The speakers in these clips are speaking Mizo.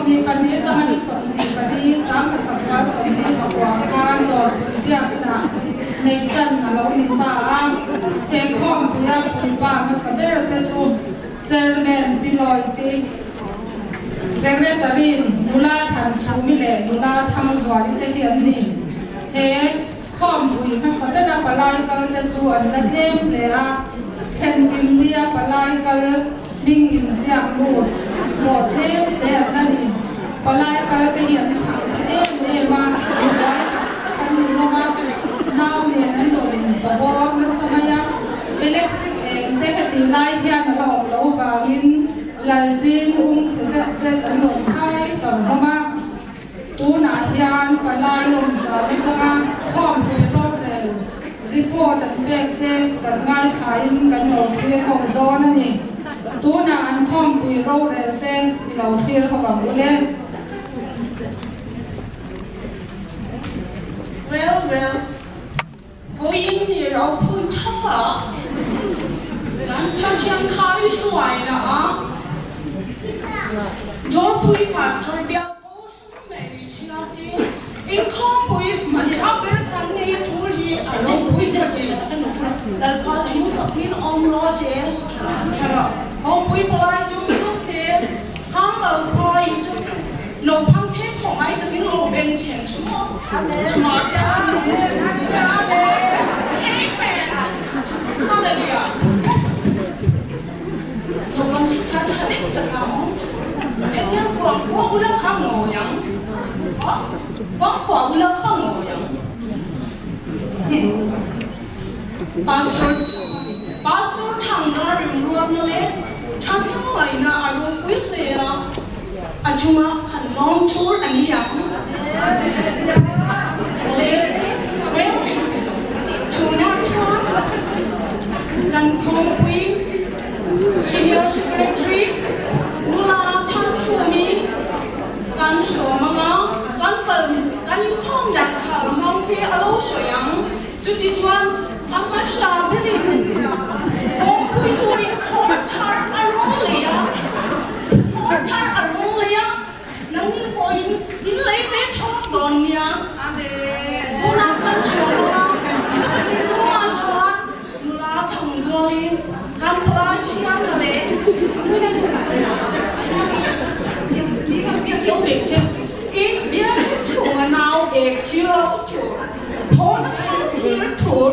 22 atanga ni 24, 1929 khan Dawrpui Biak Inah neih tan a lo ni ta a. He khawmpuia puipa hmasa ber te chu Chairman Pi Lawiti, Secretary Nula Thanchhumi leh Nula Thangzuali te hi an ni. He khawmpui hmasa bera palai kal te chu an la tlem hle a, thlenkim nia palai kal hming inziak lut hlawh tlem hle an la ni. Palai kal te hi an chhang chhe em em a, buai tak tak an ni hlawm a, nau nen an rawn inpawbawr nasa mai a, electric eng te heti lai hian a la awm loh vangin Lalrin um chhe zet zet an rawn khai tar hlawm a. Tunah hian palai lawmzal atanga khawmpui rorel report an pek te kan ngaithlain kan lo thlir ho dawn a ni. Tunah an khawmpui rorel te i lo thlir ho ang u le. Well, well, vawiin ni ropui thaka kan Pathian khai hruaina a Dawrpui Pastor Bial Kohhran Hmeichhia te inkhawmpui hmasa ber kan nei thu hi a ropui ka ti. Lalpa thu fakin awm rawh se. Khawmpui palai tum tum te Hangal khua hi chu naupang thek khawh ngai takin lo beng chheng chu maw? Amen! Hallelujah! Naupang thik kha tha deuh tak a awm. Hetiang kuang khua ula kha ngawi ang. Kuang khua ula kha ngawi ang. Pastor Pastor Thangna rimruatna leh thahnemngaihna a ropui hle a, a chungah kan lawm thur a ni ang. Le well, tunah chuan kan khawmpui Senior Secretary Nula Thangthumi kan sawm anga kan kal kan inkhawm dan kha mangte a lo sawi ang. Chutichuan, a hmasa berin kawngpui turin khawr thar a rawng lei a, khawr thar a rawng lei a, nangni pawhin in lei ve thawk dawn nia. Tunah kan hriat ang a, chumi hnungah chuan nula thang zualin kan palai thiam ta le. I bial chhunga nau ek thil lo chu. Thawn thil thur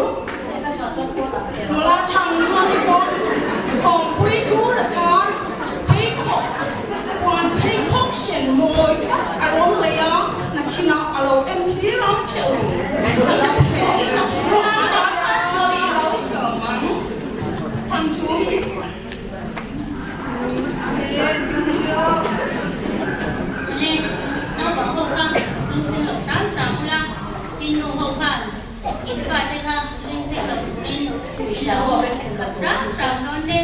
nula chhang chuan i pawn thawmpui thur a tan pheikhawk puan pheikhawk sen mawi tak a rawn lei a, nakhinah a lo en thlir ang che u. Nula chhang chuan i lo sawm ang thang chu. Hle, naupang ho kha ring chheng lo hram hram ula, tin nu ho khan in fate kha ring chheng lo turin lo khat hram hram dawn le.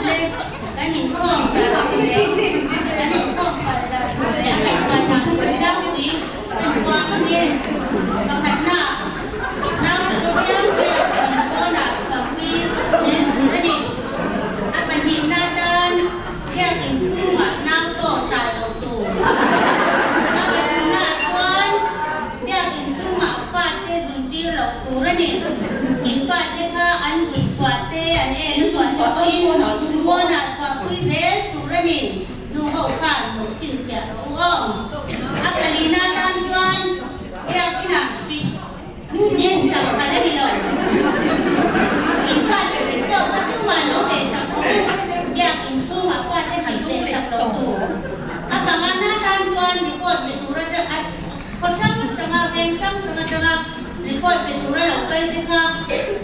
Hle, kan inkhawm dan tur leh kan inkhawm kal dan tur leh a kaihhruai dan tur tlangpui kan puang ange. Pakhatnaah nau hnathawk piang piang kan pawnah chhuahpui zel tur a ni. A pahnihna atan Biakinn chhungah nau chaw hrai lo tur. A pathumnaah chuan Biakinn chhungah fate zuntir loh tur a ni. In fate kha an zun chhuah te an en a chhuah te pawhin pawnah chhuahpui zel tur a ni. Nu ho khan lo chhinchhiah rawh u aw. A palina tan chuan Biakinah hri nen sak khalh a ni lo. In fate hri zawk kha tumah lo leh sak suh u. Biakin chhungah fate hri leh sak lo tur. A pangana tan chuan report pe tur atang a khaw hrang hranga veng hrang hrang atanga report pe tura lo kal te kha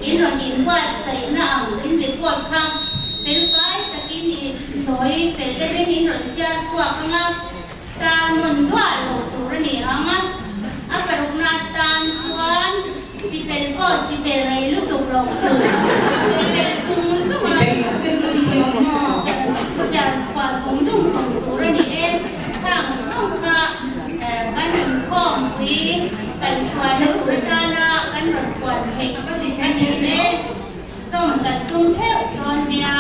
in rawn inbuatsaihna ang in report kha felfai takin i sawi fel deuhin in rawn chhiar chhuak anga Sermon duah lo tur a ni ang a, a parukna atan chuan sipel pawh sipel rei lutuk lo chu sipel zung zung a chhiar chhuah zung zung tum tur a ni e. Khang zawng kha kan inkhawmpui kaihhruaina tur atana kan rawn puan theih a ni e. Sawm kan tum theuh dawn nia.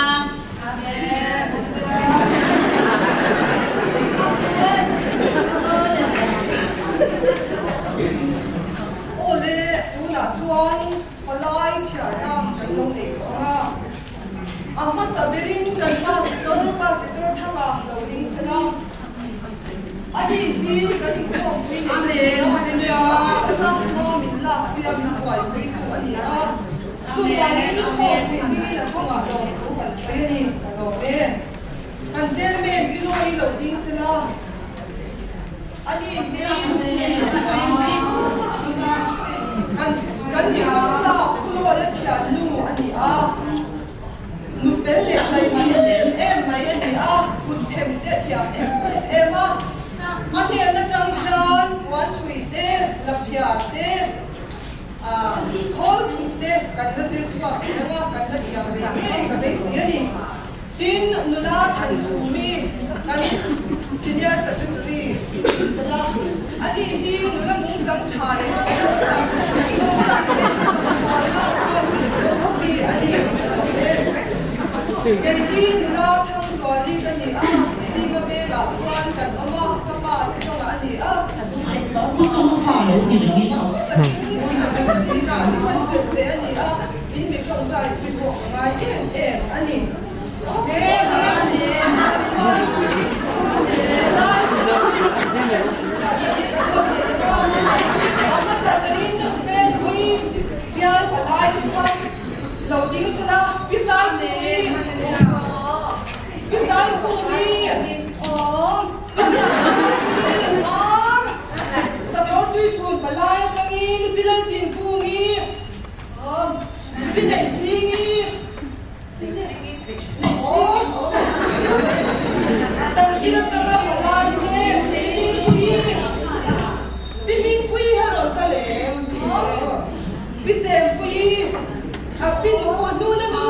hi kan inkhawmpui neih a ni a, min lakpui a, min buaipui tu a ni a. Chuvangin khawmpui hmingin a chungah lawmthu kan sawi a ni, ka lawm e. Kan chairman Pi Nawi lo ding sela, a ni hi kan mission sa Pu Nawia thiannu a ni a. Nu fel leh mai mai em em mai a ni a, kut them te a thiam em em a. A hnen atang hian puan thui te, laphiar te, khawl chhuk te kan la zir chhuak ve ang a, kan la thiam ve ngei ka beisei a ni. Tin, nula Thanchhumi kan Senior Secretary Sala a ni hi nula nungchang tha leh mi a ni. Kei hi nula Thangzuali ka ni a, Chhinga vengah khuan kan awm a, ka pa che tawngah a ni a. Pu chunga fa lo ni rengin a awm. Takin chelh ve a ni a. In mi tawngtai pui pawh ka ngai em em a ni. He hnah chuan he lai a hmasa berin Venpui bial palai te kha lo ding sela, Pi Saipui, Pi Saipui, Sakawr Tuichhun palai atangin Pi Laltinkungi, Pi Neihchhingi, Tanghil atanga palai te Pi Mingpui a rawn kal em? Pi Chempui, a pi nu hnu na nu.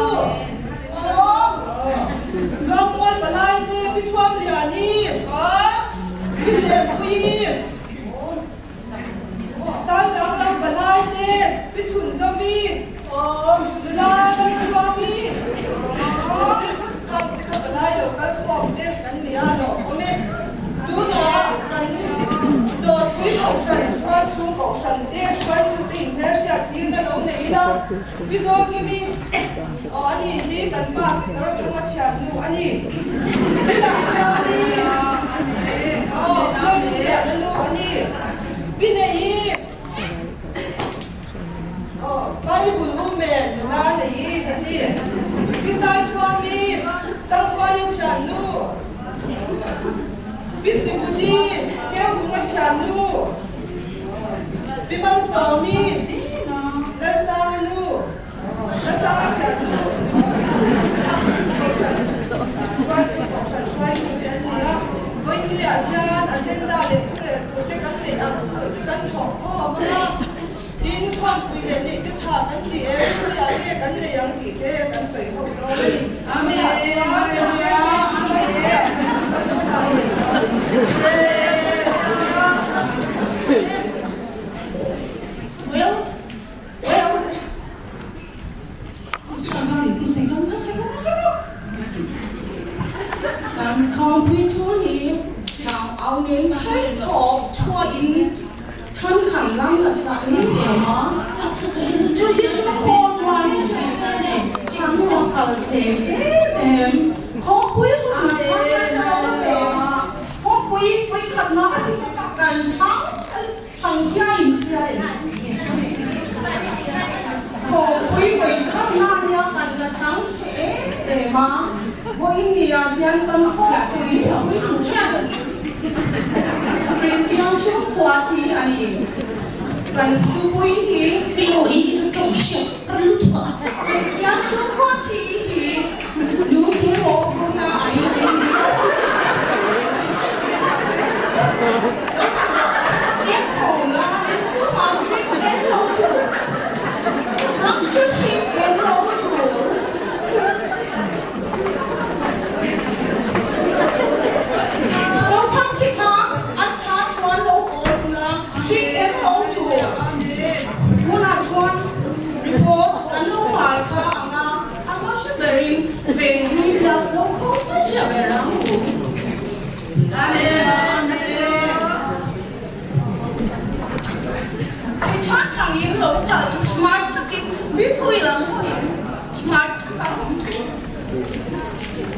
Luangmual palai te Pi Thuamliani, Pi Chempui. Sairang lam palai te Pi Chhunzovi, nula Lalchhuangi, khang te kha palai lo kal khawm te kan ni a lo awm e. Tunah kan Dawrpui Kohhran khua chhung Kohhran te hruaitu te inhmelhriat tirna lo nei ila Pi Zawlkimi aw a ni hi kan pastor atanga thiannu a ni. Pi Laichani aw Lalrinliana nu a ni. Pi Neii aw Bible woman nula Neii a ni. Pi Saithuami Tangkhuaia thiannu. Pi Simuti Keuhunga thiannu. Pi Malsawmi Lalsanga nu. Lalsanga thiannu. Chuan chu kohhran hruaitu te an ni a, Vawikhiah hian agenda leh thurel tur te kan neih ang ang te kan thawk khawm ang a, tin khuangpui leh neih te tha kan ti em, khawiah nge kan nei ang tih te kan sawi ho dawn a ni. Tunah chuan kan chairman hruaitu kan lo dah leh Well, well. Kan thawngpui thu hi tlangau nen thawk chhuahin thankhan lam nasa em em a, chuti chung pawh chuan kan rawn kal tlem em em. Khawpui hun a thang nasa em em a, khawpui vawikhatna kan thang Thanghiain hria em? Khawpui vawi khat na nia kan la thang che em em a, vawiin nia hian kan khawpui Kristian chhungkhua thi a ni. Kan thupui hi. Kristian chhungkhua thi hi nu thil mawhphurhna a ni thin.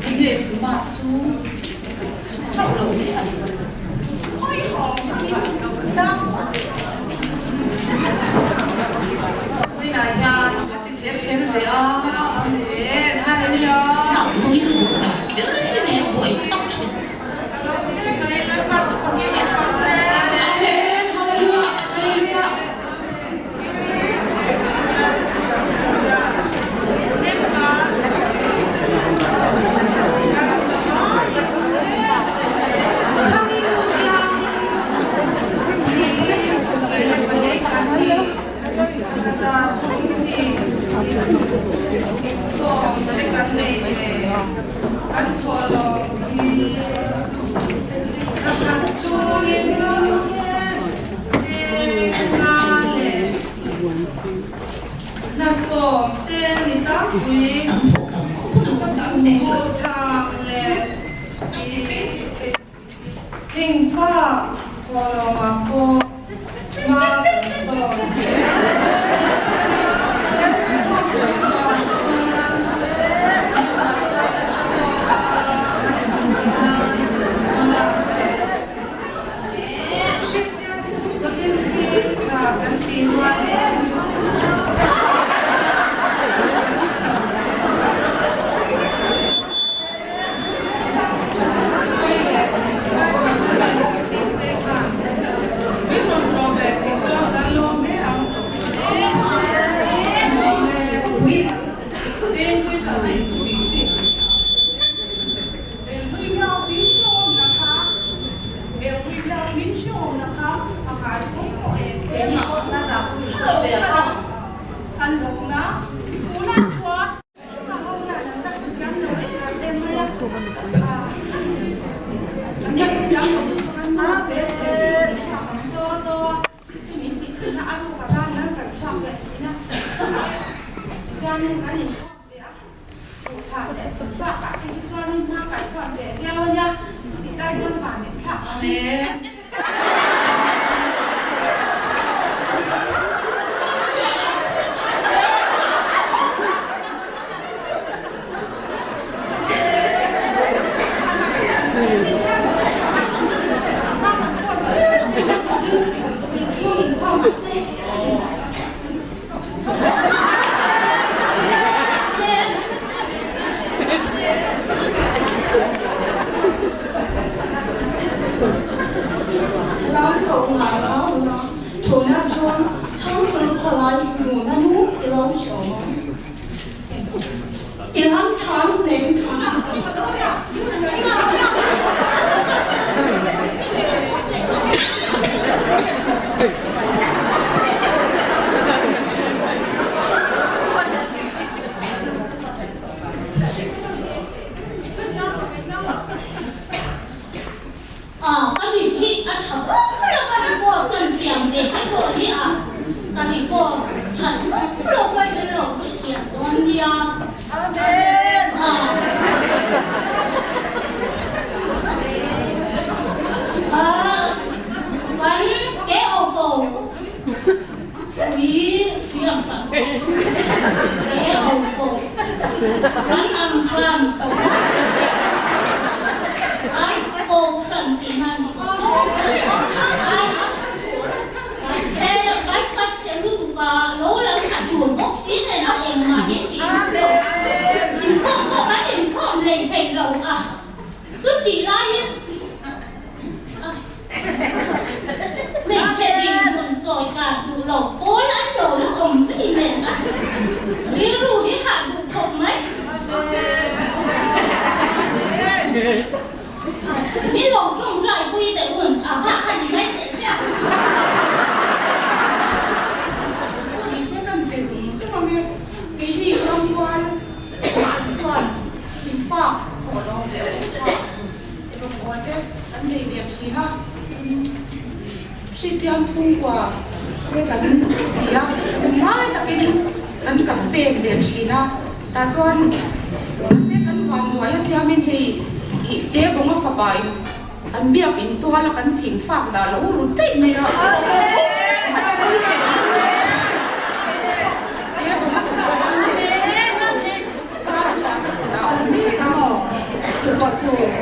Enge smart chu hauh lo hi a ni. Hawi hawm. tlangpui. An thawh tam khawp a lo chu. Buhchang leh thingfa kawlawmah pawh hma kan sawn. Kan khawpui chuan chuan Hriatchiang chu thil hi tha kan tih rual em? Ka mit hi a tha vak lo a report kan siam ve hai pawh hi a ka report that vak lo mai min lo hrethiam dawn nia. Amen. Kan ke o ko ui siam hran ke o ko ran ang ran ai ko hran tih na ni ai se kai pat se lutuk a lo lam khat dun bawk si nen a engmah hi tih lo inkhawm pawh kan inkhawm lei thei lo a chutih laiin Hmeichhe dinhmun chawi kar duh lo pawl an lo la awm zui nen a, rilru hi hah duh khawp mai. Mi lo tawngtai pui deuh hun a hah kha ni mai teh chiah. Aw ni se kan pe zung zung ang e, keini ramhuai chuan thingfak thawhlawm leh awmtha. Rawngbawl te kan nei ve thin a, Hriattiang chhungkua te kan ni a, tunlai takin kan campaign ve thin a, tah chuan mahse kan vannuai a siamin hei ih te bawnga fapa in kan biak in tual a kan thing fak dah lo ru daih mai a, te bawnga fapa chu kar a fak dah awm mek a.